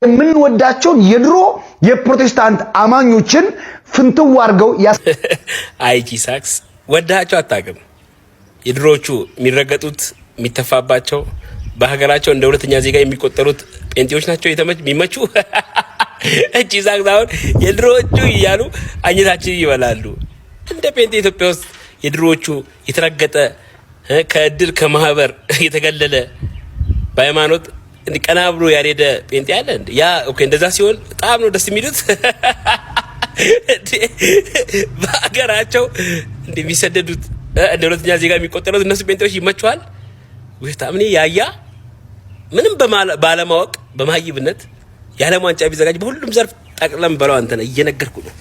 የምንወዳቸውን የድሮ የፕሮቴስታንት አማኞችን ፍንትው አድርገው አይቺ ሳክስ ወዳቸው አታውቅም። የድሮዎቹ የሚረገጡት፣ የሚተፋባቸው፣ በሀገራቸው እንደ ሁለተኛ ዜጋ የሚቆጠሩት ጴንጤዎች ናቸው የሚመቹ። እቺ ሳክስ አሁን የድሮዎቹ እያሉ አኝታችን ይበላሉ። እንደ ጴንጤ ኢትዮጵያ ውስጥ የድሮዎቹ የተረገጠ፣ ከእድር ከማህበር የተገለለ፣ በሃይማኖት ቀና ብሎ ያልሄደ ጴንጤ አለ? ያ okay፣ እንደዛ ሲሆን በጣም ነው ደስ የሚሉት። በሀገራቸው እንደሚሰደዱት፣ እንደ ሁለተኛ ዜጋ የሚቆጠሩት እነሱ ጴንጤዎች ይመቸዋል። ውሸታም። እኔ ያያ ምንም ባለማወቅ በመሀይብነት የዓለም ዋንጫ ቢዘጋጅ በሁሉም ዘርፍ ጠቅለም በለው፣ አንተ ነህ፣ እየነገርኩ ነው።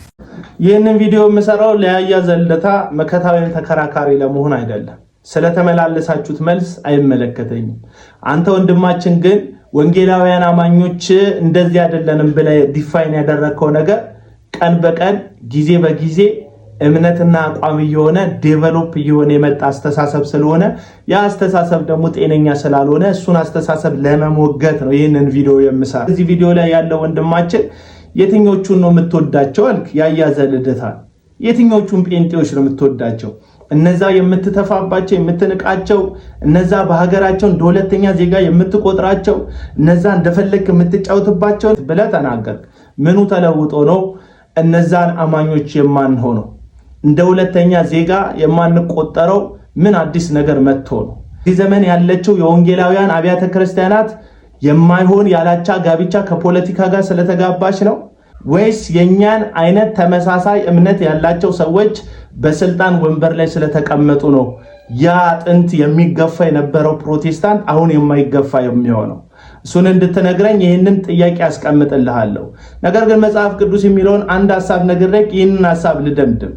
ይህንን ቪዲዮ የምሰራው ለያያ ዘለታ መከታ ወይም ተከራካሪ ለመሆን አይደለም። ስለተመላለሳችሁት መልስ አይመለከተኝም። አንተ ወንድማችን ግን ወንጌላውያን አማኞች እንደዚህ አይደለንም ብለህ define ያደረግከው ነገር ቀን በቀን፣ ጊዜ በጊዜ እምነትና አቋም እየሆነ develop እየሆነ የመጣ አስተሳሰብ ስለሆነ፣ ያ አስተሳሰብ ደግሞ ጤነኛ ስላልሆነ እሱን አስተሳሰብ ለመሞገት ነው ይህንን ቪዲዮ የምሰራ። እዚህ ቪዲዮ ላይ ያለው ወንድማችን የትኞቹን ነው የምትወዳቸው አልክ? ያያዘ ልደታ የትኞቹን ጴንጤዎች ነው የምትወዳቸው? እነዛ የምትተፋባቸው፣ የምትንቃቸው፣ እነዛ በሀገራቸው እንደ ሁለተኛ ዜጋ የምትቆጥራቸው፣ እነዛ እንደፈለግ የምትጫወትባቸው ብለህ ተናገርክ። ምኑ ተለውጦ ነው እነዛን አማኞች የማንሆነው? እንደ ሁለተኛ ዜጋ የማንቆጠረው ምን አዲስ ነገር መጥቶ ነው? እዚህ ዘመን ያለችው የወንጌላውያን አብያተ ክርስቲያናት የማይሆን ያላቻ ጋብቻ ከፖለቲካ ጋር ስለተጋባች ነው ወይስ የእኛን አይነት ተመሳሳይ እምነት ያላቸው ሰዎች በስልጣን ወንበር ላይ ስለተቀመጡ ነው? ያ ጥንት የሚገፋ የነበረው ፕሮቴስታንት አሁን የማይገፋ የሚሆነው? እሱን እንድትነግረኝ ይህንን ጥያቄ ያስቀምጥልሃለሁ። ነገር ግን መጽሐፍ ቅዱስ የሚለውን አንድ ሐሳብ ነግሬህ ይህንን ሐሳብ ልደምድም።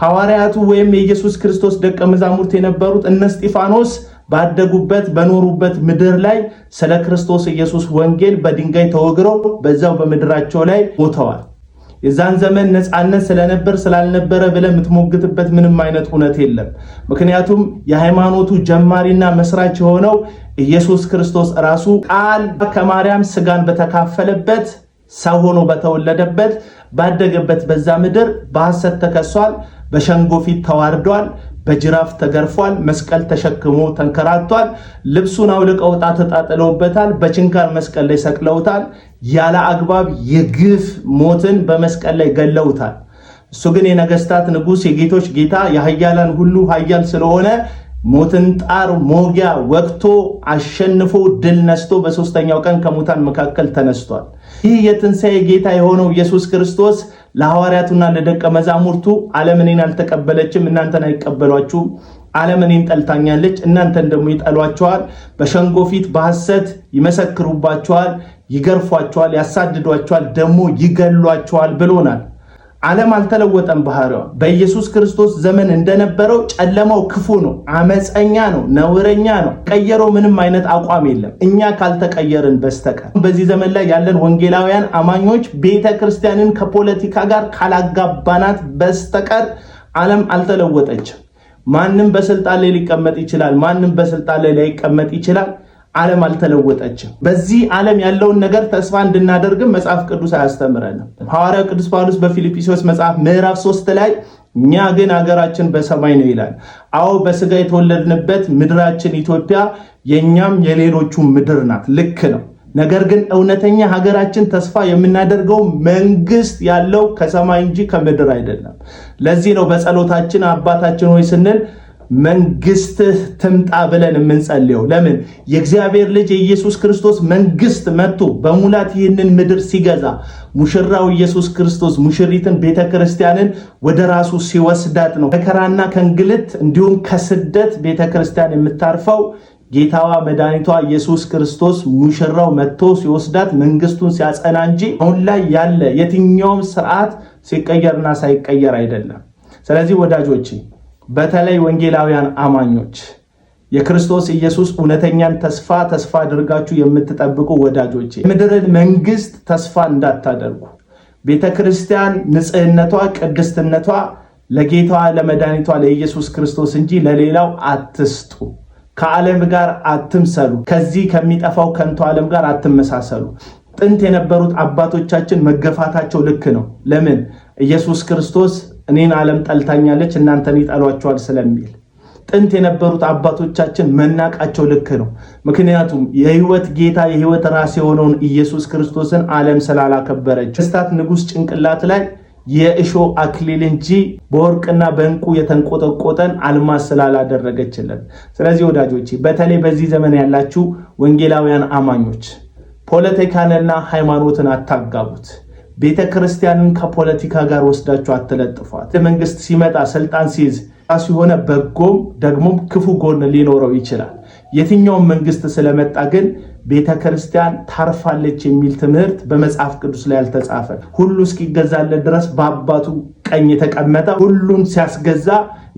ሐዋርያቱ ወይም የኢየሱስ ክርስቶስ ደቀ መዛሙርት የነበሩት እነ እስጢፋኖስ ባደጉበት በኖሩበት ምድር ላይ ስለ ክርስቶስ ኢየሱስ ወንጌል በድንጋይ ተወግረው በዛው በምድራቸው ላይ ሞተዋል። የዛን ዘመን ነፃነት ስለነበር ስላልነበረ ብለህ የምትሞግትበት ምንም አይነት እውነት የለም። ምክንያቱም የሃይማኖቱ ጀማሪና መስራች የሆነው ኢየሱስ ክርስቶስ ራሱ ቃል ከማርያም ስጋን በተካፈለበት፣ ሰው ሆኖ በተወለደበት፣ ባደገበት በዛ ምድር በሐሰት ተከሷል። በሸንጎ ፊት ተዋርዷል። በጅራፍ ተገርፏል። መስቀል ተሸክሞ ተንከራቷል። ልብሱን አውልቀው ዕጣ ተጣጥለውበታል። በችንካር መስቀል ላይ ሰቅለውታል። ያለ አግባብ የግፍ ሞትን በመስቀል ላይ ገለውታል። እሱ ግን የነገስታት ንጉስ፣ የጌቶች ጌታ፣ የኃያላን ሁሉ ኃያል ስለሆነ ሞትን ጣር ሞጊያ ወቅቶ አሸንፎ ድል ነስቶ በሶስተኛው ቀን ከሙታን መካከል ተነስቷል። ይህ የትንሣኤ ጌታ የሆነው ኢየሱስ ክርስቶስ ለሐዋርያቱና ለደቀ መዛሙርቱ ዓለም እኔን አልተቀበለችም፣ እናንተን አይቀበሏችሁም። ዓለም እኔን ጠልታኛለች፣ እናንተን ደግሞ ይጠሏችኋል። በሸንጎ ፊት በሐሰት ይመሰክሩባችኋል፣ ይገርፏችኋል፣ ያሳድዷችኋል፣ ደግሞ ይገሏችኋል ብሎናል። ዓለም አልተለወጠም ባህሪዋ። በኢየሱስ ክርስቶስ ዘመን እንደነበረው ጨለማው ክፉ ነው፣ አመፀኛ ነው፣ ነውረኛ ነው። ቀየረው ምንም አይነት አቋም የለም እኛ ካልተቀየርን በስተቀር። በዚህ ዘመን ላይ ያለን ወንጌላውያን አማኞች ቤተ ክርስቲያንን ከፖለቲካ ጋር ካላጋባናት በስተቀር ዓለም አልተለወጠችም። ማንም በስልጣን ላይ ሊቀመጥ ይችላል፣ ማንም በስልጣን ላይ ላይቀመጥ ይችላል። ዓለም አልተለወጠችም። በዚህ ዓለም ያለውን ነገር ተስፋ እንድናደርግም መጽሐፍ ቅዱስ አያስተምረንም። ሐዋርያው ቅዱስ ጳውሎስ በፊልጵስዩስ መጽሐፍ ምዕራፍ 3 ላይ እኛ ግን ሀገራችን በሰማይ ነው ይላል። አዎ፣ በስጋ የተወለድንበት ምድራችን ኢትዮጵያ የእኛም የሌሎቹ ምድር ናት። ልክ ነው። ነገር ግን እውነተኛ ሀገራችን ተስፋ የምናደርገው መንግስት ያለው ከሰማይ እንጂ ከምድር አይደለም። ለዚህ ነው በጸሎታችን አባታችን ሆይ ስንል መንግስትህ ትምጣ ብለን የምንጸልየው። ለምን? የእግዚአብሔር ልጅ የኢየሱስ ክርስቶስ መንግስት መጥቶ በሙላት ይህንን ምድር ሲገዛ፣ ሙሽራው ኢየሱስ ክርስቶስ ሙሽሪትን ቤተ ክርስቲያንን ወደ ራሱ ሲወስዳት ነው መከራና ከእንግልት እንዲሁም ከስደት ቤተ ክርስቲያን የምታርፈው። ጌታዋ መድኃኒቷ ኢየሱስ ክርስቶስ ሙሽራው መጥቶ ሲወስዳት፣ መንግስቱን ሲያጸና እንጂ አሁን ላይ ያለ የትኛውም ስርዓት ሲቀየርና ሳይቀየር አይደለም። ስለዚህ ወዳጆቼ፣ በተለይ ወንጌላውያን አማኞች፣ የክርስቶስ ኢየሱስ እውነተኛን ተስፋ ተስፋ አድርጋችሁ የምትጠብቁ ወዳጆቼ፣ የምድርን መንግስት ተስፋ እንዳታደርጉ። ቤተ ክርስቲያን ንጽህነቷ፣ ቅድስትነቷ ለጌታዋ ለመድኃኒቷ ለኢየሱስ ክርስቶስ እንጂ ለሌላው አትስጡ። ከዓለም ጋር አትምሰሉ። ከዚህ ከሚጠፋው ከንቱ ዓለም ጋር አትመሳሰሉ። ጥንት የነበሩት አባቶቻችን መገፋታቸው ልክ ነው። ለምን? ኢየሱስ ክርስቶስ እኔን ዓለም ጠልታኛለች እናንተን ይጠሏቸዋል ስለሚል። ጥንት የነበሩት አባቶቻችን መናቃቸው ልክ ነው። ምክንያቱም የህይወት ጌታ፣ የህይወት ራስ የሆነውን ኢየሱስ ክርስቶስን ዓለም ስላላከበረች፣ ነገስታት ንጉሥ ጭንቅላት ላይ የእሾህ አክሊል እንጂ በወርቅና በእንቁ የተንቆጠቆጠን አልማዝ ስላላደረገችለት። ስለዚህ ወዳጆቼ፣ በተለይ በዚህ ዘመን ያላችሁ ወንጌላውያን አማኞች፣ ፖለቲካንና ሃይማኖትን አታጋቡት። ቤተ ክርስቲያንን ከፖለቲካ ጋር ወስዳችሁ አትለጥፏት። መንግስት ሲመጣ፣ ስልጣን ሲይዝ ራሱ የሆነ በጎም ደግሞም ክፉ ጎን ሊኖረው ይችላል። የትኛውም መንግስት ስለመጣ ግን ቤተ ክርስቲያን ታርፋለች የሚል ትምህርት በመጽሐፍ ቅዱስ ላይ አልተጻፈ። ሁሉ እስኪገዛለት ድረስ በአባቱ ቀኝ የተቀመጠ ሁሉን ሲያስገዛ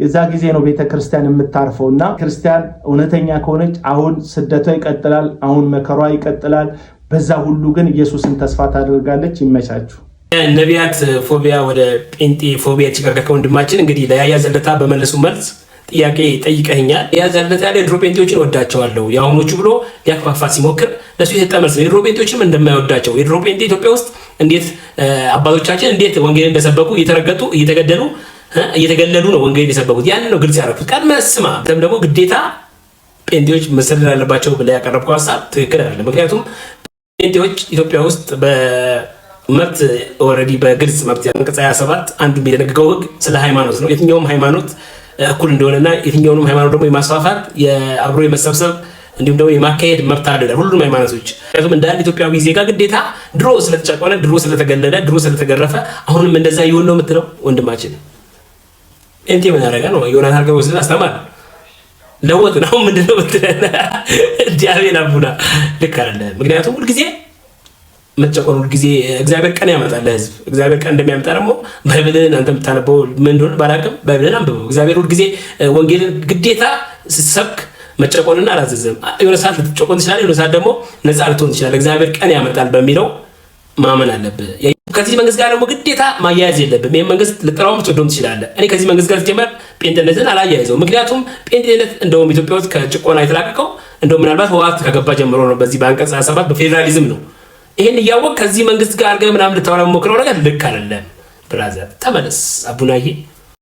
የዛ ጊዜ ነው ቤተ ክርስቲያን የምታርፈው። እና ክርስቲያን እውነተኛ ከሆነች አሁን ስደቷ ይቀጥላል፣ አሁን መከሯ ይቀጥላል። በዛ ሁሉ ግን ኢየሱስን ተስፋ ታደርጋለች። ይመቻችሁ። ነቢያት phobia ወደ ጴንጤ phobia የተሸጋገርከው ወንድማችን፣ እንግዲህ ለያያ ዘለታ በመለሱ መልስ ጥያቄ ጠይቀኸኛል። ያያ ዘለታ ያለ የድሮ ጴንጤዎችን ወዳቸዋለሁ የአሁኖቹ ብሎ ሊያክፋፋ ሲሞክር ለሱ የሰጠ መልስ ነው። የድሮ ጴንጤዎችንም እንደማይወዳቸው፣ የድሮ ጴንጤ ኢትዮጵያ ውስጥ እንዴት አባቶቻችን እንዴት ወንጌል እንደሰበኩ፣ እየተረገጡ፣ እየተገደሉ፣ እየተገለሉ ነው ወንጌል የሰበኩት። ያንን ነው ግልጽ ያደረኩት። ቀድመህ ስማ። ደግሞ ግዴታ ጴንጤዎች መሰደድ አለባቸው ብለህ ያቀረብከው ሀሳብ ትክክል አይደለም። ምክንያቱም ጴንጤዎች ኢትዮጵያ ውስጥ በመብት already በግልጽ መብት አንቀጽ 27 አንዱ የሚደነግገው ህግ ስለ ሃይማኖት ነው። የትኛውም ሃይማኖት እኩል እንደሆነና የትኛውንም ሃይማኖት ደግሞ የማስፋፋት፣ የአብሮ የመሰብሰብ እንዲሁም ደግሞ የማካሄድ መብት አለ ሁሉም ሃይማኖቶች። ምክንያቱም እንደ አንድ ኢትዮጵያዊ ዜጋ ግዴታ ድሮ ስለተጨቆነ፣ ድሮ ስለተገለለ፣ ድሮ ስለተገረፈ አሁንም እንደዛ ይሁን ነው የምትለው ወንድማችን? ጴንጤ ምን ያደረገ ነው? ዮናስ አድርገህ ወስደህ አስተማር ለወጥ ነው ምንድነው የምትለን? ዲያቤል አቡና ልክ አይደለም። ምክንያቱም ሁልጊዜ መጨቆን፣ ሁልጊዜ እግዚአብሔር ቀን ያመጣል ለህዝብ። እግዚአብሔር ቀን እንደሚያመጣ ደግሞ Bible ን አንተ የምታነበው ምን እንደሆነ ባላውቅም Bible ን አንብበው። እግዚአብሔር ሁልጊዜ ወንጌልን ግዴታ ስትሰብክ መጨቆንን አላዘዘም። የሆነ ሰዓት ልትጨቆን ትችላለህ፣ የሆነ ሰዓት ደግሞ ነፃ ልትሆን ትችላለህ። እግዚአብሔር ቀን ያመጣል በሚለው ማመን አለብህ። ከዚህ መንግስት ጋር ደግሞ ግዴታ ማያያዝ የለብም። ይህን መንግስት ልጠላውም ልትወደውም ትችላለህ። እኔ ከዚህ መንግስት ጋር ሲጀመር ጴንጤነትን አላያይዘው። ምክንያቱም ጴንጤነት እንደውም ኢትዮጵያ ውስጥ ከጭቆና የተላቀቀው እንደውም ምናልባት ህወሓት ከገባ ጀምሮ ነው። በዚህ በአንቀጽ 27 በፌዴራሊዝም ነው። ይህን እያወቅ ከዚህ መንግስት ጋር አድርገህ ምናምን ልታወራ የምሞክረው ነገር ልክ አይደለም። Brother ተመለስ፣ አቡናዬ።